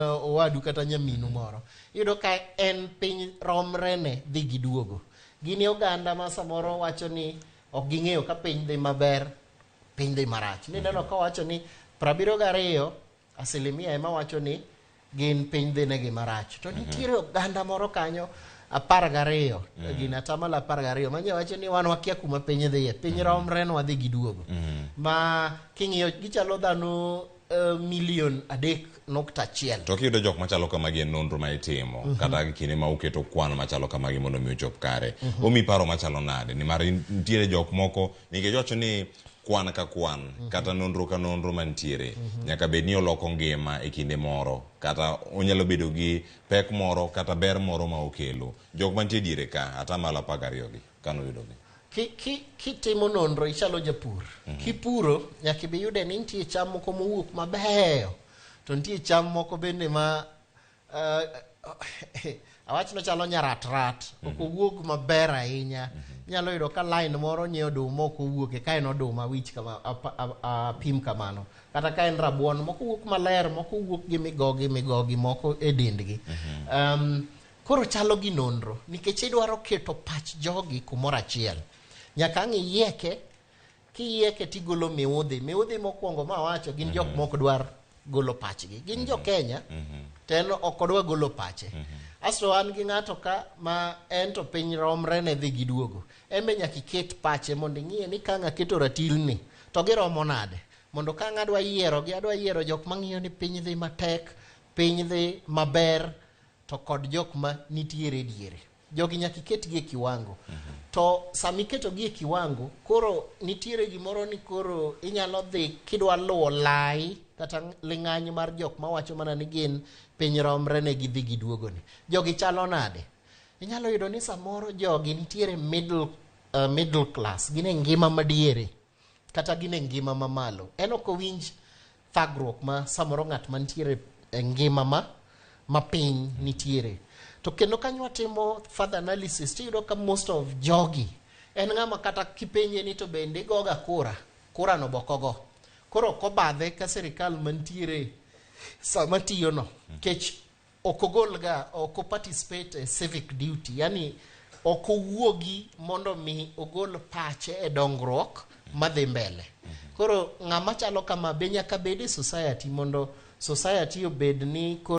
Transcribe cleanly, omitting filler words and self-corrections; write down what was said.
Owadu kata nyaminu moro iyudo ka en piny romrene dhi gi duogo. Gin e oganda ma samoro wacho ni ok ging'eyo ka piny dhi maber, piny dhi marach. Nineno ka wacho ni 72% ema wacho ni gin piny dhi negi marach, to nitiere oganda moro kanyo 12, gin 12% manye wacho ni wan wakia kuma piny dhiye, piny romre nwa dhi gi duogo. Ma king'iyo gichalo dhano milion 3.1. To kiyudo jok machalo kamagi e nonro ma itimo kata kinde ma uketo kwan machalo kamagi mondo mi ochop kare, omi paro machalo nade? Nimar nitiere jok moko nikech wacho ni kwan ka kwan kata nonro ka nonro mantiere nyaka bed ni oloko ngima e kinde moro, kata onyalo bedo gi pek moro kata ber moro ma okelo. Jok mantie diere ka 12% gi kanoyudogi. Kitimo nonro ichalo japur. Kipuro nyaka ibi yude ni nitie cham moko mowuok mabeyo, to nitie cham moko bende ma awach nochalo nyaratrat, ok owuog maber ahinya. Inyalo yudo ka line moro nyiewo oduma ok owuoke, ka en oduma wich kama apim kamano, kata ka en rabuon, moko wuok maler, moko wuok gi migogi migogi moko e dendgi. Koro chalo gi nonro nikech idwaro keto pach jogi kumoro achiel, nyaka ang' iyieke. Kiyieke tigolo miudhi. Miudhi mokwongo mawacho gin jok mok dwar golo pachgi, gin jo Kenya to en ok odwa golo pache. Asto an gi ng'ato ka ma en to piny romre ne dhi gi duogo, en be nyaka iket pache mondo ing'iye ni ka ang' aketo ratilni to giromo nade, mondo ka ang' adwa yiero gi, adwa yiero jok mang'iyo ni piny dhi matek, piny dhi maber, to kod jok ma nitiere diere. Jogi nyaka iketgi e kiwango. To sama iketogi e kiwango, koro nitiere gimoro ni koro inyalo dhi kidwa luwo lai kata ling'any mar jok mawacho mana ni gin piny romre ne gidhi giduogoni. Jogi chalo nade? Inyalo yudo ni samoro jogi nitiere middle class, gin e ngima madiere kata gin e ngima mamalo. En ok owinj thagruok ma samoro ng'at mantiere e ngima ma mapiny nitiere. To kendo kanyo watimo further analysis, tiyudo ka most of jogi en ng'ama kata kipenje ni to bende igoga kura, kura no bokogo. Koro ok obadhe ka sirikal mantiere sama tiyo no, kech ok ogol ga, ok o participate e civic duty, yani ok owuogi mondo mi ogol pache e dongruok madhi mbele. Koro ng'ama chalo kama be nyaka bed e society mondo society obed ni koro